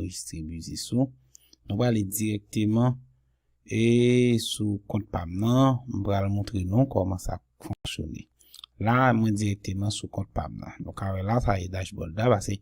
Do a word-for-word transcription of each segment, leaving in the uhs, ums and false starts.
anrejistre biznis ou. Nou prale dirèkteman e sou kont pa m nan, m pral montre nou kòman sa fonksyone. La, mwen dirèkteman sou kont pa m nan. Nou ka wè la, sa e dashboard la, paske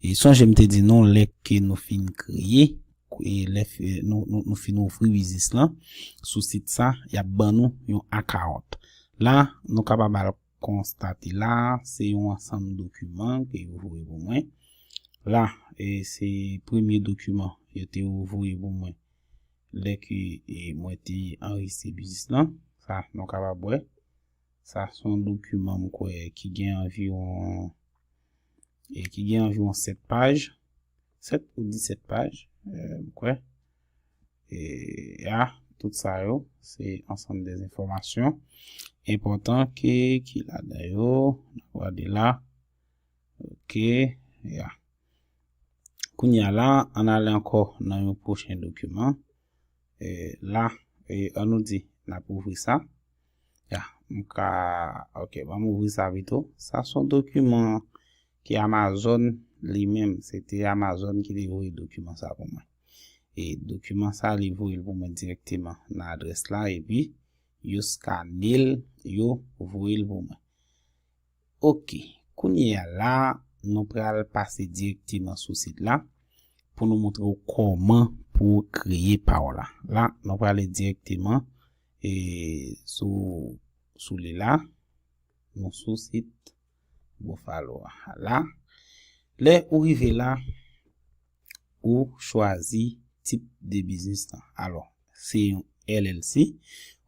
e sonje m te di nou lè ke nou fin kreye, e lè fi- nou, nou, nou fin ouvri biznis lan, sou sit sa, y ap ban nou yon account. La, nou kapab al konstate la, se yon ansanm dokiman ke yo voye pou mwen. La, e se premye dokiman yo te voye pou mwen lè ke e mwen te anrejistre biznis lan. Sa, nou kapab wè. Sa se yon dokiman m kwè ki gen anviwon e ki gen anviwon sèt paj, sèt ou disèt paj, e, m kwè. E ya, tout sa yo, se ansanm de enfòmasyon enpòtan ke ki ladan yo. N ap gade la. Ok, ya. Kounye a la, ann ale ankò nan yon pwochen dokiman. E la, e, ann nou di, n ap ouvri sa. Ya, m ka, ok, ban m ouvri sa pito. Sa se yon dokiman ke Amazon li menm, se te Amazon ki te voye dokiman sa pou mwen. E dokiman sa, li voye l pou mwen dirèkteman nan adrès la, epi yo skane l, yo voye l pou mwen. Ok, kounye a la, nou pral pase dirèkteman sou sit la pou nou montre w kòman pou w kreye pa w la. La, nou prale dirèkteman e sou, sou li la, nou sou sit Buffalo a. La, lè ou rive la, ou chwazi tip de biznis lan. Alò, se yon L L C,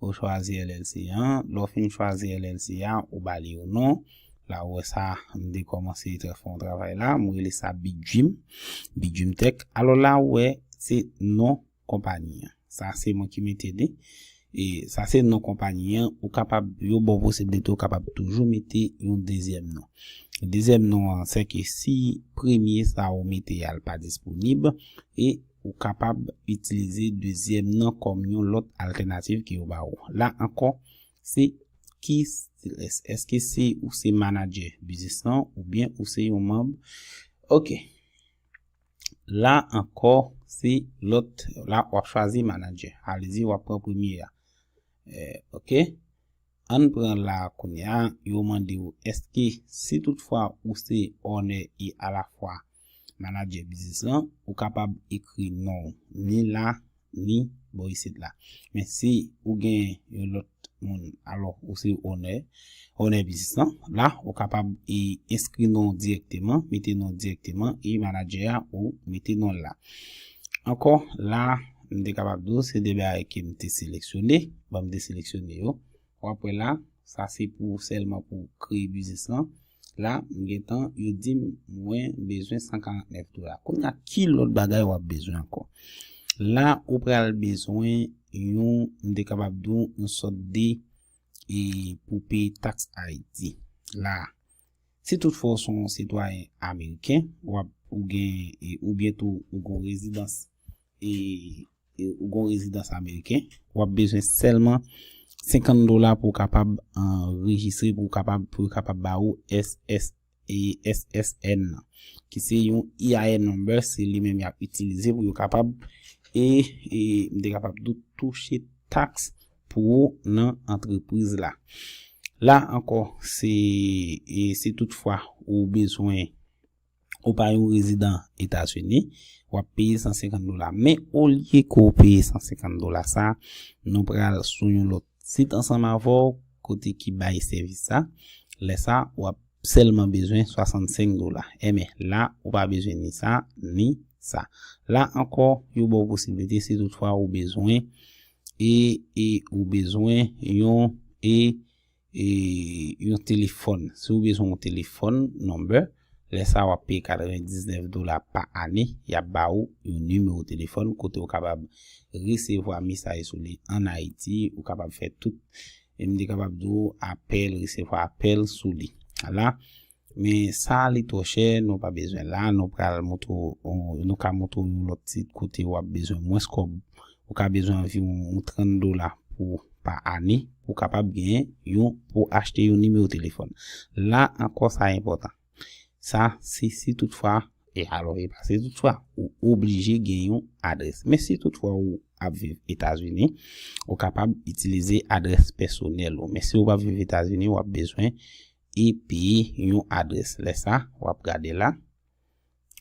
ou chwazi L L C an, lè w fin chwazi L L C a, ou ba li yon non. La, ou wè sa, m te kòmanse trè fè yon travay la, m rele sa Big Dream, Big Dream Tech. Alò la, ou wè, se non konpayi an. Sa, se mwen ki mete li. E sa, se non konpayi an. Ou kapab, yo ba w posiblite, ou kapab toujou mete yon dezyèm non. Dezyèm non an, se ke si premye sa ou mete a, l pa disponib, e ou kapab itilize dezyèm non kòm yon lòt altènativ ke yo ba ou. La ankò, se ki stil, èske se ou se manadjè biznis lan oubyen ou se yon manm? Ok. La ankò, se lòt, la w ap chwazi manadjè. Alezi, w ap pran premye a. Eh, ok. Ann pran la kounye a, yo mande w, èske si toutfwa ou se owner e alafwa manadjè biznis lan, ou kapab ekri non w ni la, ni bò isit la. Men si ou gen yon lòt moun, alò ou se owner, owner biznis lan, la, ou kapab e, enskri non w dirèkteman, mete non w dirèkteman, e manadjè a, ou mete non l la. Ankò, la, m te kapab di w, se de bagay ke m te seleksyone, ban m te seleksyone yo. W ap wè la, sa se pou sèlman pou kreye biznis lan. La, m gentan, yo di m, mwen bezwen san karant nèf dola. Kounye a, ki lòt bagay w ap bezwen ankò? La, ou pral bezwen yon, m te kapab di w, yon sòt de, e, pou peye taks Ayiti. La, si toutfwa w se yon sitwayen ameriken, w ap, ou gen, e, oubyen tou ou gen yon rezidans, e, e, ou gen yon rezidans ameriken, w ap bezwen sèlman senkant dola pou w kapab anrejistre, pou w kapab, pou yo kapab ba ou S S, e, S S N nan, ki se yon E I N number, se li menm y ap itilize pou yo kapab, e, e, m te kapab tou touche taks pou ou nan antrepriz la. La ankò, se, e, si toutfwa ou bezwen, ou pa yon rezidan Etazini, w ap peye san senkant dola. Men olye ke w peye san senkant dola sa, nou pral sou yon lòt sit ansanm avè w, kote ki bay sèvis sa. Lè sa, w ap sèlman bezwen swasannsenk dola. Enben, la, ou pa bezwen ni sa, ni sa. La ankò, yo ba w posiblite, si toutfwa ou bezwen, e, e ou bezwen yon, e, e yon telefòn. Si w bezwen yon telefòn, number, lè sa w ap peye katrevendiznèf dola pa ane, y ap ba ou yon nimewo telefòn kote w kapab resevwa mesaj sou li ann Ayiti, ou kapab fè tout, e m te kapab di w apèl, resevwa apèl sou li. La, men sa li twò chè, nou pa bezwen la, nou pral montre w, nou ka montre w yon lòt sit kote w ap bezwen mwens kòb. Ou ka bezwen anviwon yon trant dola pou, pa ane, pou w kapab genyen yon, pou achte yon nimewo telefòn. La ankò, sa enpòtan. Sa, se si toutfwa E alò, e pa se tout fwa, ou oblije gen yon adrès. Men si tout fwa ou ap viv Etazini, ou kapab itilize adrès pèsonèl ou. Men si ou p ap viv Etazini, w ap bezwen e peye yon adrès. Lè sa, w ap gade la,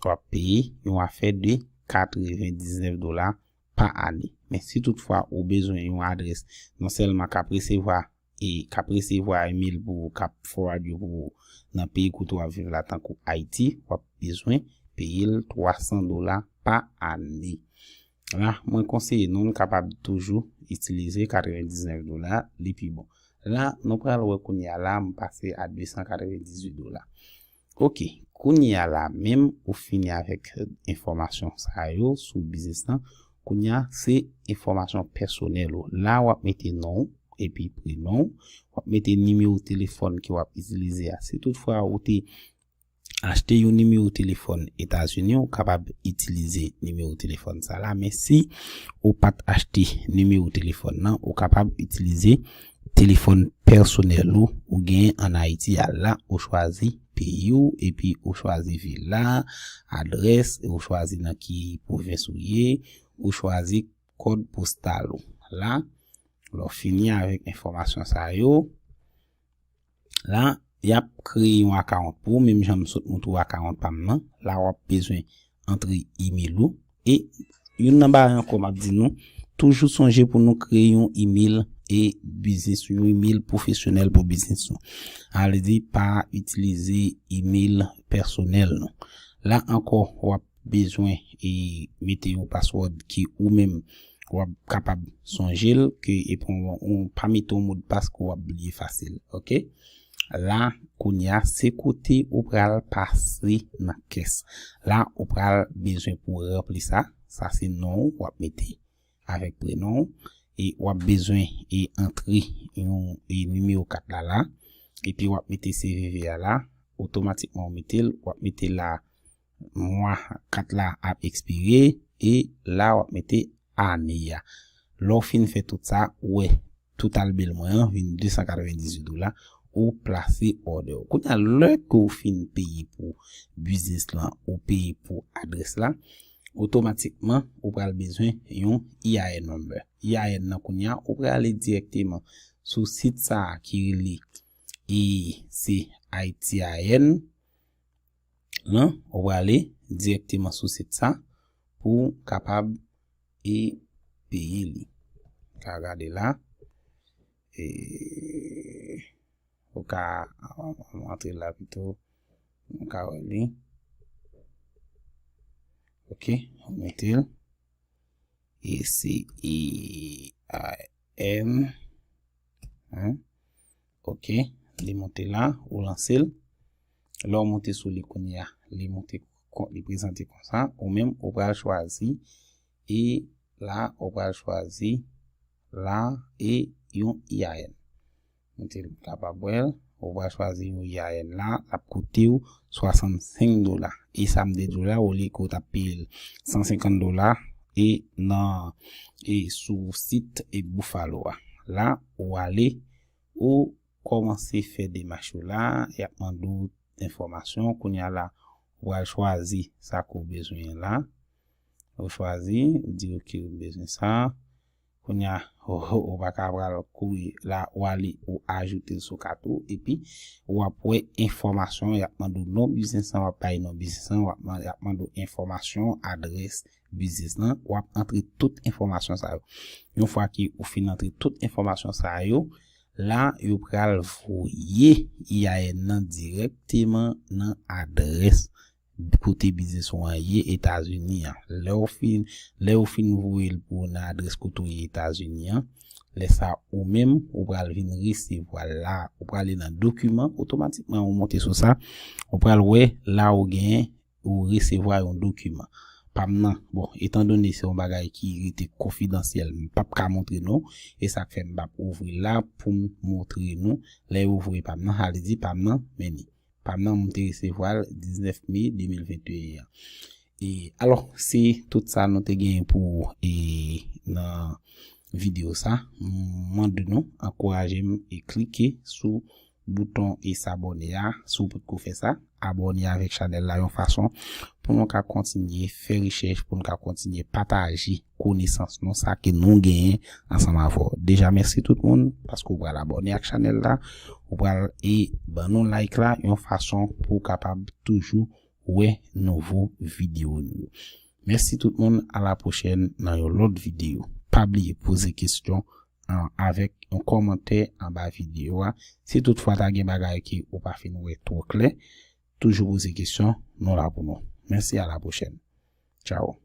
w ap peye yon afè de katrevendiznèf dola pa ane. Men si tout fwa ou bezwen yon adrès, non sèlman k ap resevwa e k ap resevwa email pou ou, k ap forward yo pou ou nan peyi kote w ap viv la, tankou Ayiti, w ap bezwen peye l twa san dola pa ane. La, mwen konseye nou, nou kapab toujou itilize katrevendiznèf dola, li pi bon. La, nou pral wè kounye a la, m pase a de san katrevendizuit dola. Ok, kounye a la, menm ou fini avèk enfòmasyon sa yo sou biznis lan, kounye a se enfòmasyon pèsonèl ou. La, w ap mete non w epi prenon w, w ap mete nimewo telefòn ke w ap itilize a. Si tout fwa ou te achte yon nimewo telefòn Etazini, ou kapab itilize nimewo telefòn sa la, men si ou pa t achte nimewo telefòn nan, ou kapab itilize telefòn pèsonèl ou, ou genyen ann Ayiti a la, ou chwazi peyi w, epi ou chwazi vil la, adrès, ou chwazi nan ki pwovens ou ye, ou chwazi kòd postal ou. La, lè w fini avèk enfòmasyon sa yo, la, y ap kreye yon akawont pou ou, menm jan m sot montre w akawont pa m nan. La, w ap bezwen antre email ou. E youn nan bagay ankò m ap di nou, toujou sonje pou nou kreye yon email e biznis, yon email pwofesyonèl pou biznis nou. Sa vle di, pa itilize email pèsonèl nou. La ankò, w ap bezwen e mete yon password ki ou menm w ap kapab sonje l, ke epi w, w pa mete yon modpas ke w ap bliye fasil, ok? La, kounye a, se kote ou pral pase nan kès. La, ou pral bezwen pou ranpli sa. Sa se non w ap mete avèk prenon w. E w ap bezwen e antre yon e nimewo kat la la. Epi w ap mete C V V a la. Otomatikman w mete l, w ap mete la mwa kat la ap ekspire. E la w ap mete ane a. Lè w fin fè tout sa, ou wè total bill mwen an vin de san katrevendizuit dola, ou plase order w. Kounye a, lè ke w fin peye pou biznis lan, ou peye pou adrès la, otomatikman, ou pral bezwen yon E I N number. E I N nan kounye a, ou prale dirèkteman sou sit sa a ki rele e se I T I N lan, ou prale dirèkteman sou sit sa pou w kapab e peye li. Ou ka gade la. E, ou ka antre la pito. Ou ka wè li. Ok, ou mete l. E se E I N. Hein? Ok, li monte la, ou lanse l. Lè w monte sou li kounye a, li monte kon, li prezante konsa. Ou menm, ou pral chwazi. E la, ou pral chwazi la e yon E I N. Mete l kapab wè l. Ou pral chwazi yon E I N la, l ap koute w swasannsenk dola. E sa m te di w la, olye ke w t ap peye l san senkant dola, e nan, e sou sit e Buffalo a. La, ou ale, ou kòmanse fè demach ou la, y ap mande w enfòmasyon. Kounye a la, ou pral chwazi sa ke w bezwen la. Ou chwazi, ou di, ok, ou bezwen sa. Kounye a, ou, ou pa ka pral kouri la, ou ale, ou ajoute l sou kat ou, epi w ap wè enfòmasyon, y ap mande w non biznis lan, w ap bay non biznis lan, w ap man-, y ap mande w enfòmasyon, adrès biznis lan, w ap antre tout enfòmasyon sa yo. Yon fwa ke ou fin antre tout enfòmasyon sa yo, la, yo pral voye E I N nan dirèkteman nan adrès kote biznis ou an ye Etazini an. Lè w fin, lè yo fin voye l pou ou nan adrès kote ou ye Etazini an, lè sa ou menm, ou pral vin resevwa l la, ou prale nan dokiman, otomatikman ou monte sou sa, ou pral wè la ou genyen, ou resevwa yon dokiman. Pa m nan, bon, etandone se yon bagay ki rete konfidansyèl, m p ap ka montre nou, e sa k fè m p ap ouvri l la pou m montre nou. Lè yo voye pa m nan, sa vle di pa m nan, men li. Pa m nan, m te resevwa l diznèf me de mil venteyen an. E, alò, se tout sa nou te genyen pou, e, nan videyo sa. M mande nou ankouraje m e klike sou bouton e s'abonner a, si w potko fè sa, abòne avèk chanèl la yon fason pou nou ka kontinye fè rechèch, pou nou ka kontinye pataje konesans nou, sa ke nou genyen ansanm avè w. Deja, mèsi tout moun paske w pral abòne ak chanèl la, w pral e ban nou like la yon fason pou w kapab toujou wè nouvo videyo nou yo. Mèsi tout moun, a la pwochèn nan yon lòt videyo. Pa bliye poze kesyon an avèk yon kòmantè anba videyo a. Si toutfwa ta gen bagay ke ou pa fin wè twò klè, toujou poze kesyon, nou la pou nou. Mèsi, a la pwochèn. Tchao.